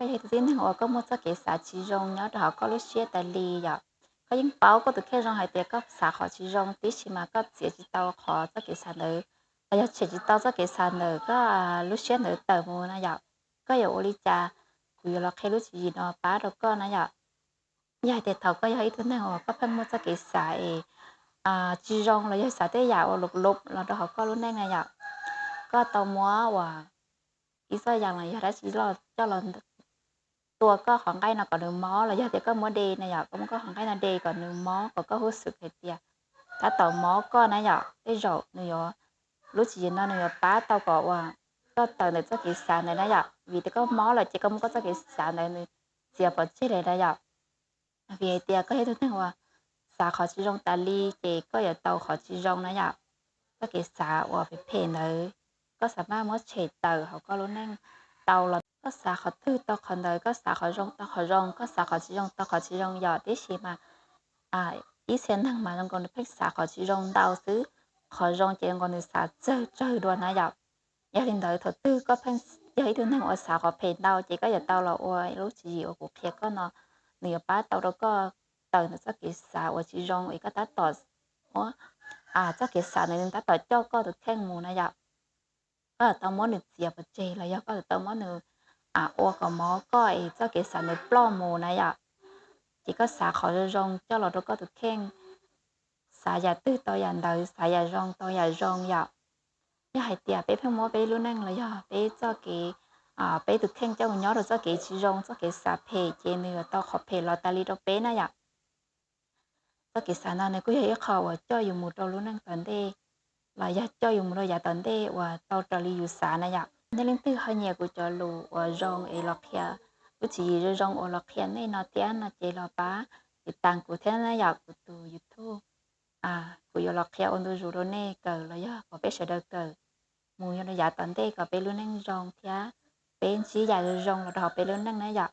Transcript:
koj yog ib tug tib neeg uas koj muaj txoj kev xav tsis zoo nyob rau hauv koj lub siab tas li yom. Koj yeej paub koj tus kheej zoo hais tias koj xav qhov tsis zoo tib si mas koj txiav tsis tau qhov txoj kev xav ntawd, los yog tshem tsis tau txoj kev xav ntawm koj lub siab ntawd tawm mus na yom. Koj yuav ua li cas? Kuv yuav los qhia lub tswv yim no pab rau koj na yom. Yog hais tias thaum koj yog ib tug neeg uas koj pheej muaj txoj kev xav es tsis zoo los yog xav tej yam uas lub lub los rau hauv koj lub neej na yom, koj tau muab uas ib txoj yam los yog dab tsi coj los tua koj qhov nqaij no kom nws mob, los yog tias koj muab de na yom, koj muab koj qhov nqaij no de kom nws mob, kom koj huj xwm hais tias tab tom mob koj na yom, tej zaum nws yuav, lub tswv yim no nws yuav pab tau kom uas koj tawm ntawm txoj kev xav ntawd na yom. Vim tias koj mob lawm ces koj muab koj txoj kev xav ntawd nws txiav pov tseg lawm na yom. Vim hais tias koj yog ib tug neeg uas xav qhov tsis zoo tas li ces koj yuav tau qhov tsis zoo na yom. Txoj kev xav uas phem phem ntawd koj xav maj muab tshem tawm hauv koj lub neej tau los koj xav qhov twg tau qhov ntawd, koj xav qhov zoo tau qhov zoo, koj xav qhov tsis zoo tau qhov tsis zoo yom. Tiam sis mas ib txhia neeg mas zoo nkaus nws pheej xav qhov tsis zoo ntau xwb, qhov zoo ces zoo nkaus nws xav tsawg tsawg dua na yom. Yog li ntawd thaum twg koj pheej yog ib tug neeg uas xav qhov phem ntau ces koj yuav tau los ua lub tswv yim uas kuv qhia koj no, nws yuav pab tau rau koj tawm ntawm txoj kev xav uas tsis zoo es koj tab tom muab txoj kev xav ntawd nws tab tom coj koj tus kheej mus na yom. Koj yuav tau muab nws txiav pov tseg los yog koj yuav tau muab nws ua kom mob koj es txoj kev xav ntawd ploj mus na yom. Ces koj xav qhov zoo zoo coj los rau koj tus kheej, xav yam twg tau yam ntawd, xav yam zoo tau yam zoo yom. Yog hais tias peb pheej muab peb lub neej los yog peb txoj kev, peb tus kheej coj mus nyob rau txoj kev tsis zoo, txoj kev xav phem ces nws yuav tau qhov phem los tas li rau peb na yom. Txoj kev xav no nws kuj yog ib qho uas coj yus mus rau lub neej tom ntej los yog coj yus mus rau yav tom ntej uas tau raws li yus xav na yom. Nej leej twg ho nyiam kuv cov lus uas zoo es los qhia, lub tswv yim zoo zoo uas los qhia nej no thiab no ces los pab tiv tas kuv thiab na yom, kuv tus YouTube. Kuv yuav los qhia ua ntu zus rau nej kawm los yog kom peb sawv daws kawm mus yog rau yav tom ntej kom peb lub neej zoo thiab peb ntsib yam zoo zoo los rau hauv peb lub neej na yom.